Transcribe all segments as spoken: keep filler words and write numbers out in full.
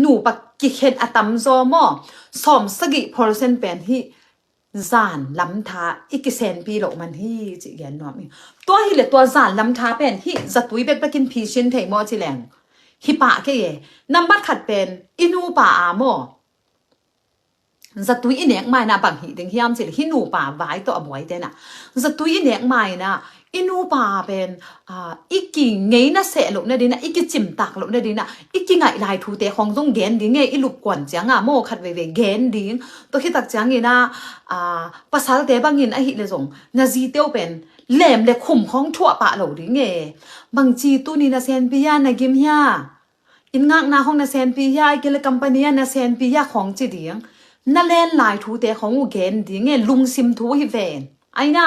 nupa kikhen a tamzaw maw, sawm sagih percent pen hih zan lamtha i kisenpi loh man hi cih gen nuam ing. Tua hileh tua zan lamtha pen hih zatui bekbekin phisin thei maw ci leng, hi pah kei e. Nambat khat pen i nupa a maw, zatui i nek ma in ah bang hih ding hiam cih leh, hih nupa vai tawh a buaite in ah, zatui i nek ma in ah i nupa pen, aa, i kingeina seh loh nading in ah, i kicimtak loh nading in ah, i kingaih lai thute khawng zong gen ding e. I lupkuan ciang ah maw, khat veivei gen ding. Tua khit tak ciangin ah, aa, pasalte bangin ahih leh zong na zite uh pen lem le khum khawng thuah pah lo ding e. Bangci tuni na senpi hia, na gim hia, inn ngakna khawng na senpi hia, ahih kei leh company ah na senpi hia khawng ci ding. Na len lai thute khawng uh gen ding e, lungsim thu hi ven. Aina,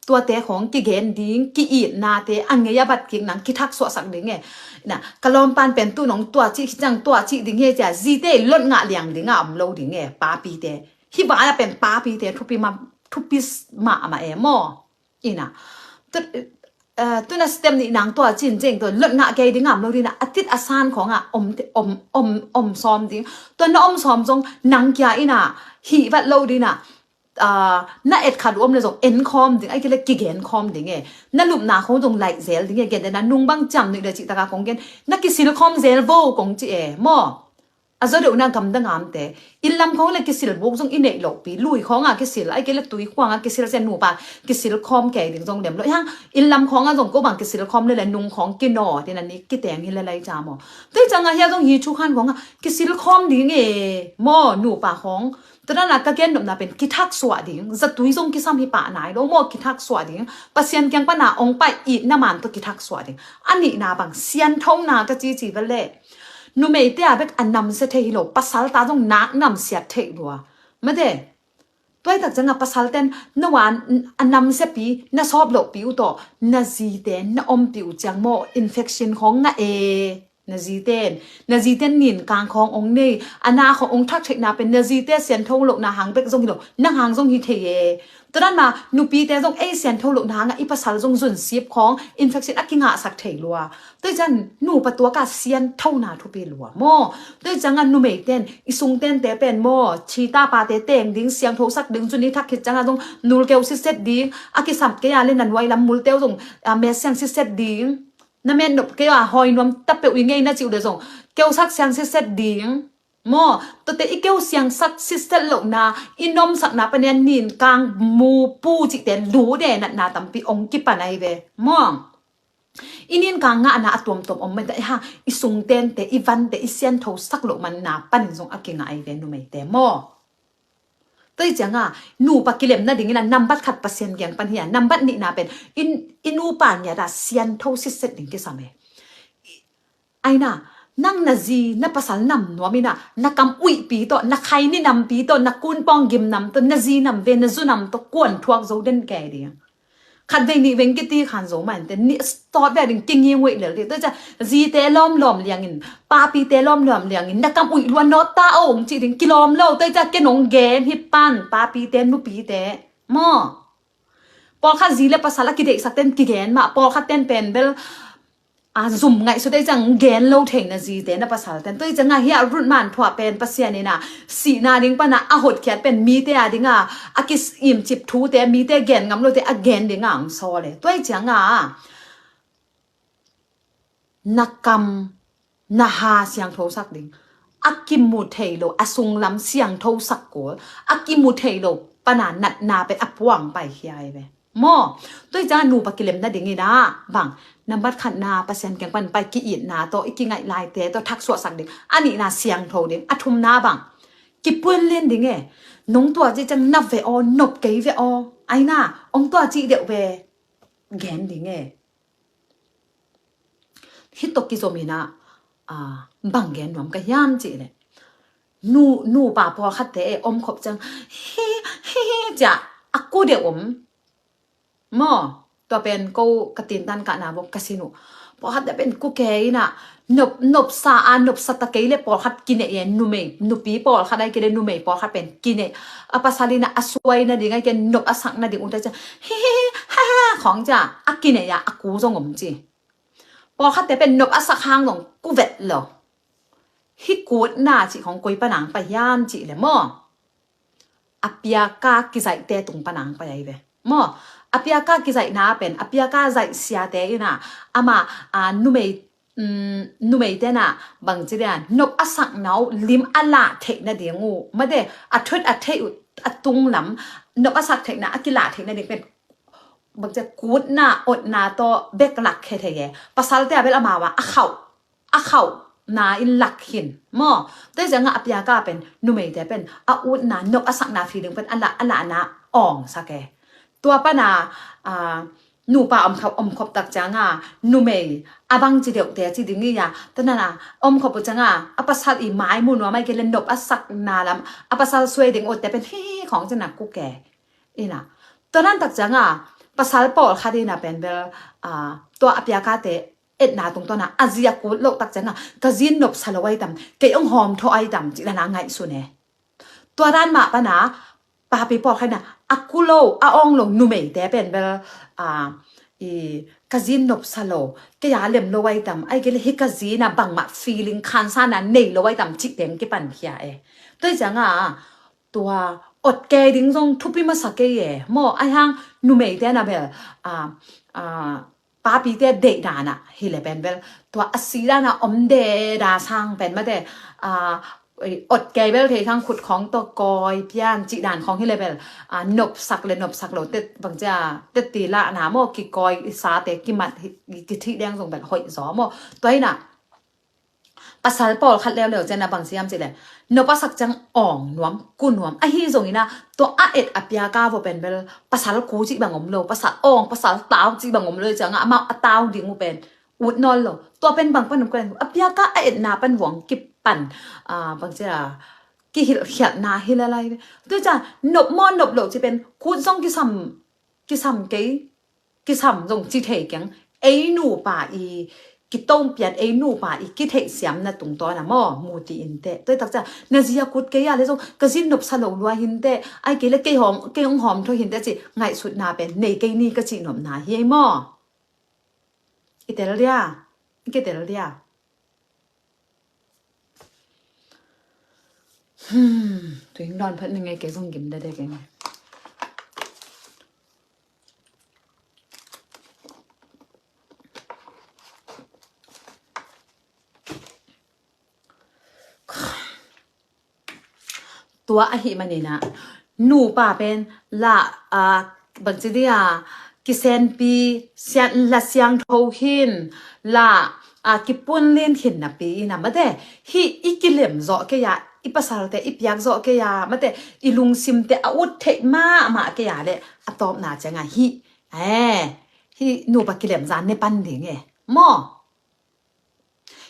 tuate khawng kigen ding, ki-itnate a ngei a bat kik nang kithaksuahsak ding e. Na, ka lawmpan pen tu nong tua cih khit ciang tua cih ding e ci a, zite i lot ngah liang ding a om lo ding e, papite. Hih vai ah pen papite thupi mah, thupi mahmah e maw. Ina, tu, eh, tuna step nih nang tua cin ceng tua lot ngah kei ding a om lo ding a, a tit a san khawng ah om, om, om, om sawm ding. Tua na om sawm zong nang kia ina hih vat lo ding a, ah, na et khat uh om le zong en khawm ding, ahih kei leh kigen khawm ding e. Na lupna khawng zong laih zel ding e, gen dena nung bang ciam nuih le cih tak a kong gen, na kisil khawm zel vo kong ci e maw. A zaw deuh na gamdang a omte, inn lam khawng le kisil buk zong i neih loh pi, lui khawng a kisil, ahih kei leh tui khuang a kisil, sia nupa kisil khawm kei ding zong lem lo. Hang inn lam khawng a zong ko bang kisil khawm le le nung khawng kinaw, tina ni kiteng hi le lai ca maw. Tua ciang a hia zong hi thu khan khawng a kisil khawm ding e maw, nupa khawng. Tua dan a ka gen nopna pen kithaksuah ding, zatui zong kisam hi pah nai lo maw, kithaksuah ding. Pasian kiang pan a ong pai itna man tawh kithaksuah ding. A nihna bang sianthona ka cici vel le. Numeite a bek a namsia thei hi lo, pasal ta zong nak namsiat thei lua. Mate, tua hi tak ciang a pasalten na wan a namsiapi, na sawp lohpi uh tawh na zite na ompih uh ciang maw, infection khawng ngah e. Na ziten, na ziten ninkang khawng ong nei, a na khawng ong thak theihna pen na zite siantho lohna hang bek zong hi lo, nang hang zong hi thei e. Tua dan mah nupite zong ei siantho lohna hang a i pasal zong zunsip khawng infection a kingahsak thei lua. Tua hi ciang nupa tuak a sianthona thupi lua maw. Tua hi ciang a numeiten i sungtente pen maw, chi ta pate teng ding, siangthosak ding, zun i thak khit ciang a zong nulkeu sitset ding, a kisam kei a le na nuai lam multe uh zong, ah, met siang sitset ding. Na met nop kei a hawi nuam ta peuh i ngei na cih uh le zong keusak siang sitset ding. Maw, tuate i keu siangsak sitset lohna, i nomsakna pan a ninkang mupu cihte lu de natna tampi ong kipan ahi ve. Maw, i ninkang ngahna a tuamtuam om mah ta i ha, i sungtente, i vante, i sianthosak loh manna panin zong a kingah ahi ve numeite maw. Tua hi ciang a nupa kilem nadingin a nambat khat Pasian kiang pan hi a, nambat nihna pen i nupa ngiat a siantho sitset ding kisam e. Aina, nang na zi na pasal nam nuam ina, na kam uihpi tawh, na khaini nampi tawh, na kunpawng gim nam tawh, na zi nam ve, na zu nam tawh kuan thuak zo den kei ding. Khat vei nih veng kiti khan zo mah inte, nih stawt ve ding kingi nguih lel ding. Tua hi ciang zite lawmlawm liangin, papite lawmlawm liangin, na kam uih lua nawt ta ong cih ding kilawm lo. Tua hi ciang ken ong gen hi pan, papite, nupite maw. Pawlkhat zi le pasal a kideihsak ten kigen mah, pawlkhat ten pen bel a zum ngaihsut ei ciang gen lo thei na zite na pasal ten. Tua hi ciang a hi a Ruth man thuah pen Pasian ina sihna ding pan a a hotkhiat pen mite a ding a a ki-imcip thute, mite gen ngam lote a gen ding a ang sawl e. Tua hi ciang a na kam na ha siangthosak ding, a kimu thei lo, a sunglam siangthosak kul, a kimu thei lo pan a natna pen a puang pai hi ai ve. Maw, tua hi ciang a nupa kilem nadingin a bang, nambat khatna Pasian kiang pan pai ki-itna tawh, i kingaih laite tawh thaksuahsak ding. A nihna siangtho ding. A thumna bang, kipuan lian ding e. Nong tua cih ciang na ve aw, nop kei ve aw. Aina, ong tua cih deuh ve. Gen ding e. Hih tawh kizom ina, ah, bang gen nuam ka hiam cih leh, nu, nupa pawlkhatte e om khop ciang hi, hi, hi ciah a ku deuh om. Maw, tua pen ko ka tintan kahna bawk ka sin uh. Pawlkhatte pen ku kei ina, nop, nopsa a, nopsa ta kei le pawlkhat kinei e, numei, nupi pawlkhat ai kei le numei pawlkhat pen kinei. A pasal ina a suai nading ai kei nop a sak nading ut ai ciah hi, hi, hi, ha, ha, khawng ciah a kinei a, a ku zong om ci. Pawlkhatte pen nop a sak hang zong ku vet lo. Hih kutna cih khong koi panang pai hiam cih le maw, a piaka kizaihte tung panang pai ahi ve maw. A piaka kizaihna pen, a piaka zaihsiate in ah, ama, a, numei, um, numeite in ah bangci dia nop a sakna uh lim a lah theih nading uh, mate, a thut a theih uh a tunglam nop a sak theihna a kilah theih nading pen bangci kutna, otna tawh bek lak khe thei e. Pasalte a bel amau a khauh, a khauhna in lak hin maw. Tua hi ciangah a piaka pen numeite pen a utna, nop a sakna feeling pen a lah, a lahna awngsak e. Tua pana, a, nupa om khop, om khop tak ciangah numei a bangci deuhte ci ding hi a, tua nana om khop uh ciangah a pasal i mai mu nuam ai kei le nop a sakna lam a pasal suai ding utte pen hi hi khong cina kuk e. Ina, tua nan tak ciangah pasal pawlkhat ina pen bel, a, tua a piakate etna tungtawna a zi a kut loh tak ciangah ka zin nopsa lo ai tam, kei ong hawm thaw ai tam cih lana ngaihsun e. Tua dan mah pana papi pawlkhat ina a ku lo, a awng lo numeite pen bel, a, i, ka zin nopsa lo, kei a lem lo ai tam, ai kei le hi ka zina bangmah feeling khansana nei lo ai tam cih teng kipan khia e. Tua hi ciangah tua ot kei ding zong thupi masa kei e maw. Ai hang numeite na bel, a, a, papite deih dana hi le pen bel tua a si dana om deda sang pen mate, a, ot kei bel thei khang khut khong tawh kawi pian cih dan khong hi le bel, a, nopsak le nopsak lo te bangcia te ti lahna maw, kikawi i sate kimat hi, kithih deng zong bel hoih zaw maw. Tua hi na pasal pawlkhat leuleu cian a bang siam cih le nop a sak ciang awng nuam, ku nuam. Ahi zongin a tua a et a piaka vua pen bel pasal ku cih bang om lo, pasal awng, pasal tau cih bang om lo ciangah amau a tau ding uh pen ut nawn lo. Tua pen bang pan om kua, a piaka a etna pan vuang kipan, a, bang cia kihilhkhialhna hi lalai ve. Tua ciang nop maw nop lo cih pen kut zong kisam, kisam kei, kisam zong ci thei keng. Ei nupa i kitompian, ei nupa i kitheihsiamna tungtawna maw, muti inteh. Tua i tak ciang na zia kut kei a le zong ka zin nopsa lo lua hinteh, ai kei le kei hawm, kei hong hawm thaw hinteh ci ngaihsutna pen nei kei ni ka cih nopna hi ei maw. I tel dia, i kitel dia. Hmm, tuing dawn phat ni ngei kei zong gim dade kei ngei. Tua ahi manina nupa pen la, a, bangci dia kisenpi sian la siangtho hin la, a, kipunlin hin napi ina mate hi i kilem zawh kei a, i pasalte i piak zawh kei a mate i lungsimte a ut theih mahmah kei a le a tawpna cianga hi, e, hi nupa kilem zan ne pan ding e maw.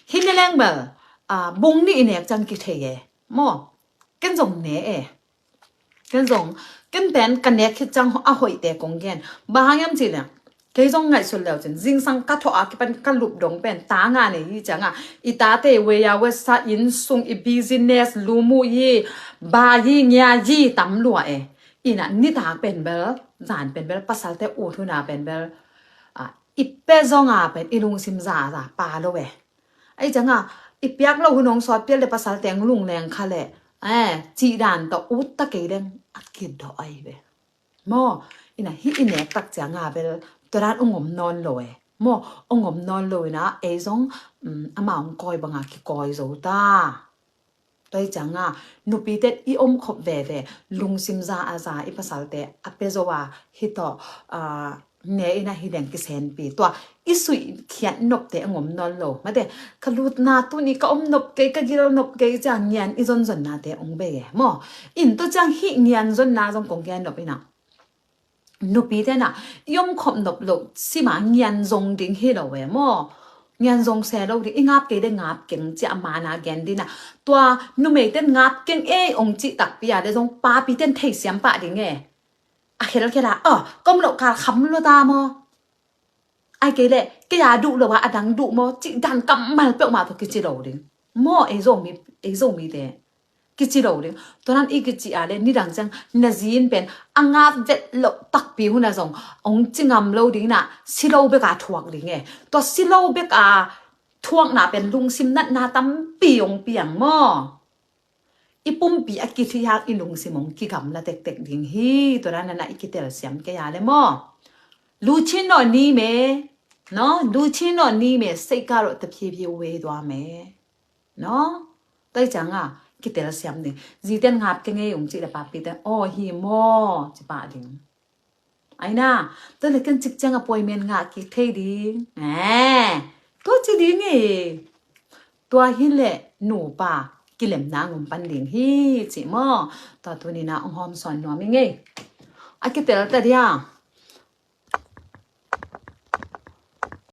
Hi ne leng bel, a, bung nih i nek ciang kithei e maw. Ken zong ne e. Ken zong, ken pen ka nek khit ciang a hoihte kong gen. Bang hang hiam cih leh kei zong ngaihsut leu cin zingsang ka thawh a kipan ka lup dong pen ta nga nei hi cianga i tate wei a wesa inn sung i business lum uh hi, ba hi, ngia hi tam lua e. Ina nitak pen bel, zan pen bel pasalte ut huna pen bel, a, i pe zonga pen i lungsim zaza pa lo e. Ai cianga i piak lo hun hong sawt pial le pasal teng lungleng kha le, e, cih dan tawh ut ta kei deng a kidawh ai ve maw. Ina hi i nek tak cianga bel tua dan ong om nawn lo e maw. Ong om nawn lo ina ei zong, um, amah ong kawi banga kikawi zo ta. Tua hi cianga nupite i omkhop veve, lungsim za a za i pasalte a pe zo a hi tawh, a, ne ina hi deng kisenpi. Tua i suihkhiat nopte a ngom nawn lo mate, ka lutna tuni ka om nop kei, ka gil nop kei ciang ngian i zonzonnate ong bei e maw. In tua ciang hi ngian zonna zong kong gen nop ina nupi tena i omkhop nop loh sima ngian zong ding hi lo e maw. Ngian zong se lo ding, i ngap kei de ngap keng cia mana gen dina. Tua numei ten ngap keng ei ong cih takpi a de zong papi ten theisiam pah ding e. A khelkhel a, oh, kom loh kal kham lo ta maw. Ai kei le kei a duh lo a, a dang duh maw cih dan kammal peuhmah tawh kici lo ding maw. Ei Zomi, ei Zomite kici lo ding. Tua nan i kici a le nidang ciang na zin pen a ngat vet loh takpi huna zong ong ci ngam lo ding na, si lo bek a thuak ding e. Tua si lo bek a thuakna pen lungsim natna tampi hong piang maw. I pumpi a kithihak i lungsim hong kigamla tektek ding hi. Tua dan a na i kitelsiam kei a le maw, လူချင်းတော့နီးမယ်နော်, လူချင်းတော့နီးမယ်, စိတ်ကတော့တဖြည်းဖြည်းဝေးသွားမယ်နော်. Tua hi cianga kitelsiam ding. Zite'n ngap kei ngei ung cih le papi te'n aw hi maw ci pah ding. Aina, tua le ken cik ciang appointment ngah kik thei ding. Eh, tua ci ding hi. Tua hi le nupa kilemna ngum pan ding hi ci maw. Tua tuni na ong hawm sawn nuam i ngei. A kitel ta dia.